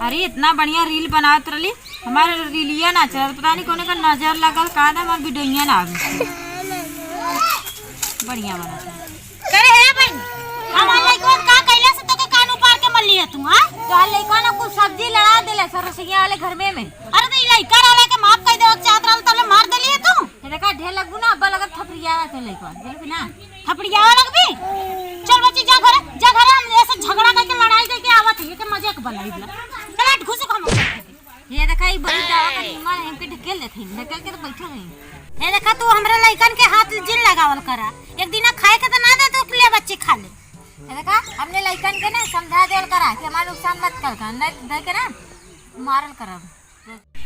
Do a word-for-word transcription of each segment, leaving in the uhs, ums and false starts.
अरे, इतना बढ़िया reel बनावत रहली, हमार reelिया ना चलत, पता नहीं कौने का नजर लगल, का ना हमार videoइया ना आवे। बढ़िया बनाता है। करे हे बहन, हमार लइकवा का कइला से तोके कान उपार के मरली है तू, हाँ? तोहार लइकवा ना कुछ सब्जी लड़ा देले सरसैया वाले घर में, में। अरे, तो ई लइका रहले के माफ कर देवे के चाहत रहल, तले मार देली है तू। ये देखा, ढेर लगबू ना, अब्बा लगत थपरियावा के लइकवा, देखबू ना। थपड़ियावा लगबी? चल बच्ची, जा घरे, जा घरे, हम ऐसे झगड़ा करके, लड़ाई करके आवत है, के मजे के बनाई दिला। चल हट, घुसुक हम। ये देखा, ई बड़ी दावा का चुम्मा है, हमके ढकेल देत है, ढकेल के तो बैठल है। ये देखा, तू हमरा लइकन के हाथ जिन लगावल करा, एक दिना खाए के तो ना दे, तो ले बच्ची खा ले। ये देखा, अपने लइकन के ना समझा देवल करा कि हमार नुकसान मत कर, कर, नहीं दे के ना मारल करब।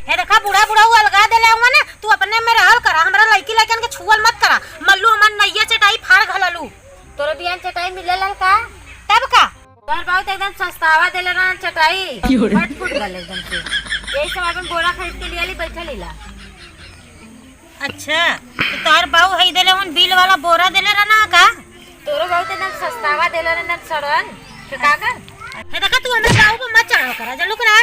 हे देखा, बूढ़ा बूढ़ा उ अलगा देले हुआ ना, तू अपने में रहल करा, हमरा लइकी लइकन के छुअल मत करा। मल्लू हमार नइया चटाई फाड़ घललू। तोरे बियान चटाई मिले ला का? तब का? तोहर बाऊ तो एकदम सस्तावा देले रहन चटाई। क्यों रे? फट फुट गल एकदम से। यही सब अपन बोरा खरीद के लिया ली, बैठल इला। अच्छा, तो तोहर बाऊ हई देले हुन बिल वाला बोरा देले रहना का? तोरो बाऊ तो एकदम सस्तावा देले रहन सड़न। तो का कर? हे देखा, तू हमरे बाऊ पे मत चढ़ाव करा, जल्लू करा।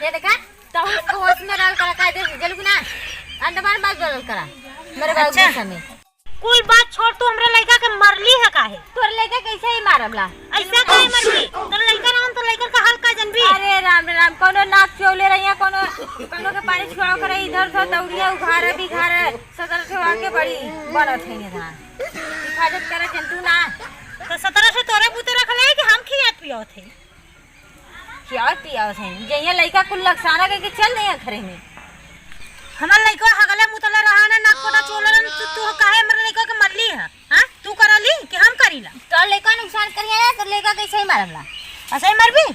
ये देखा, तहु उसको होश में रहल करा, काहे दे, जलू कि ना? अंडमान बात बोलल करा, मेरे बाबू अच्छा। के सामने। कुल बात छोड़, तू हमरे लइका के मरली है काहे? तोर लइका कैसे ही मारब ला? ऐसा काहे मरली? तोर लइका रहन, तोर लइका का हाल का जनबी? अरे राम रे राम, कोनो नाक चोले रहिया, कोनो, कोनो के पानी छुआओ करे, इधर उधर दौड़िया, उघारे बिघारे, सदर ठेवा के बड़ी बनत है ये धान। हिफाजत करे जंतु ना। तो सतरह सौ तोरे बूते रखले है कि हम खियात पियावत है? खियावत पियावत है। जइया लइका कुल लकसाना करके चल जइया घरे में। हमार लइकवा हगले मुतले रहा ना, नाक पोटा चोले रहा ना, तू, तू काहे हमरे लइका के मरली है? हाँ? तू करली कि हम करीला? तोर लइका नुकसान करिया ना, तो लइका कैसे ही मारब ला? ऐसे ही मरबी?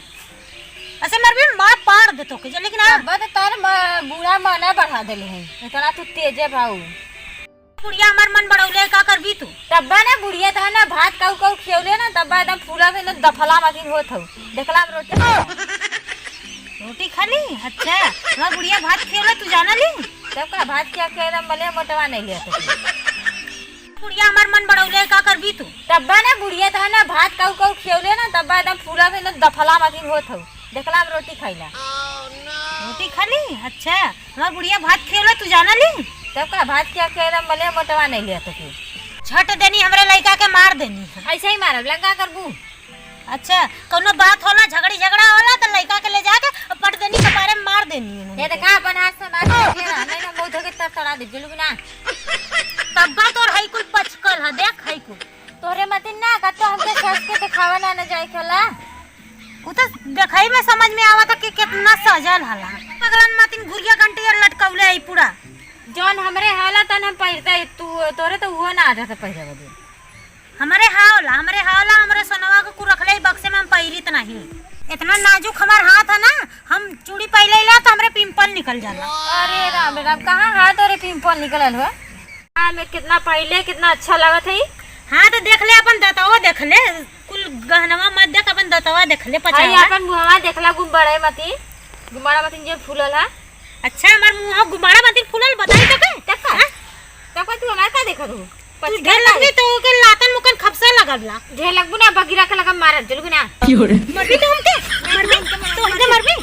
ऐसे मरबी, मार पाड़ दे तोके, जल्दी कि ना? तब तो तोर म-, बुरा मना बढ़ा देले है, इतना तू तेजे भाऊ। बुढ़िया हमार मन बढ़ौले, का करबी तू? तब्बा ना बुढ़िया त है ना, भात काऊ काऊ खियौले ना, तब्बा एकदम फूला में एकदम दफला माकिन होत हौ। देखला हम रोटी। रोटी खाली? अच्छा, हमार बुढ़िया भात खियौले, तू जाना ली? तब का भात खिया के एकदम मले मोटवा नहीं लिया तो। बुढ़िया हमार मन बढ़ौले, का करबी तू? तब्बा ना बुढ़िया त है ना, भात काऊ काऊ खियौले ना, तब्बा एकदम फूला में एकदम दफला माकिन होत हौ। देखला हम रोटी खाइला। रोटी खाली? अच्छा, हमार बुढ़िया भात खियौले, तू जाना ली? तब का भात खिया के एकदम मले मोटवा नहीं लिया तो के। झट देनी हमरे लइका के मार देनी। ऐसे ही मारब, लंका करबू। अच्छा, कौनो बात होला, झगड़ी झगड़ा होला, तो लइका के ले जाके पट देनी, कपारे में मार देनी उन्होंने। ये देखा, अपन हाथ से मार के रहा, नहीं ना मुंह धो के तड़तड़ा दे, जुलुम ना। तब्बा तोर हई कुल पचकल है, देख हई कुल। तोहरे मतिन ना, का तो हमके सस के देखावा ना, ना जाए के होला। उ तो देखई में समझ में आवत है कि कितना सजल हला। पगलन मतिन घुरिया घंटिया लटकौले है पूरा। जौन हमरे हाला तन हम पहिरते, तू, तोरे तो उहो ना आदत है पहिरे बदे। हमरे हावला, हमरे हावला, हमरे सोनवा के कुरखले ही बक्से में हम पहिरित नहीं। इतना नाजुक हमार हाथ है ना, हम चूड़ी पहले ही ला तो हमरे pimple निकल जाला। अरे राम रे राम, कहाँ हाथ तोरे pimple निकलल हो? हाँ, में कितना पहले, कितना अच्छा लगत है। हाँ, तो देख ले, अपन दतवा देख ले, कुल गहनवा मत देख, अपन दतवा देख ले, आई पचावा। अपन मुहवा देखला, गुमबड़े मती, गुमबड़ा मती जे फूलल है। अच्छा, हमार मुंह गुमबड़ा मती फूलल, बताई तो के? तब का? हाँ? तब का तू हमार का देखत हो? तू पचका ढेर का लगबी है? तो ओके लातन मुकन खपसा लगल ला। ढेर लगबू ना, बगीरा के लगा मारत, जलबू ना। क्यों रे? मरबी तो हमके? मरबी? तो हमके मरबी?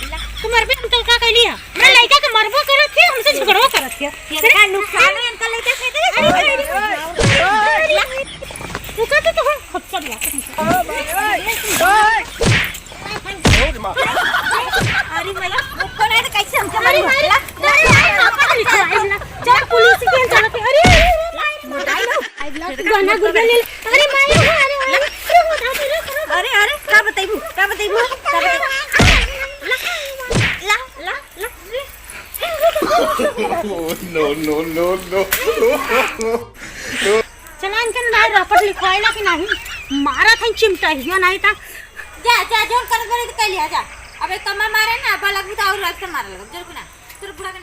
तू मरबी, हम तो का कहली है? हमरा लइका के मरबो करत है, हमसे झगड़ो करत है। ये का नुकसान है इनका लइका से? अरे, अरे, अरे, अरे, तू का तो, तो हम खपसा लगा। अरे माई, ऊपर है तो कैसे हमके मारी? अरे माई, ला, ला, ला, ला, ला, ला, चल पुलिस के चलते। अरे, अरे, अरे, मोटाई लो। गाना गुड़िया ले ले। अरे माई, अरे, अरे, अरे, अरे, अरे, का बतैबू? का बतैबू? का बतैबू? ला, ला, ला, ला। No, no, no, no। चला इनके ना रपट लिखवाइला कि नहीं? मारा था चिमटा हिया नहीं था। जा, जा, जोन कर बड़ी तो कैली, जा। अब एक कम्मा मारे ना, बलक भी तो और रख के मारे लगा। जरूर ना, तेरे बुढ़ा के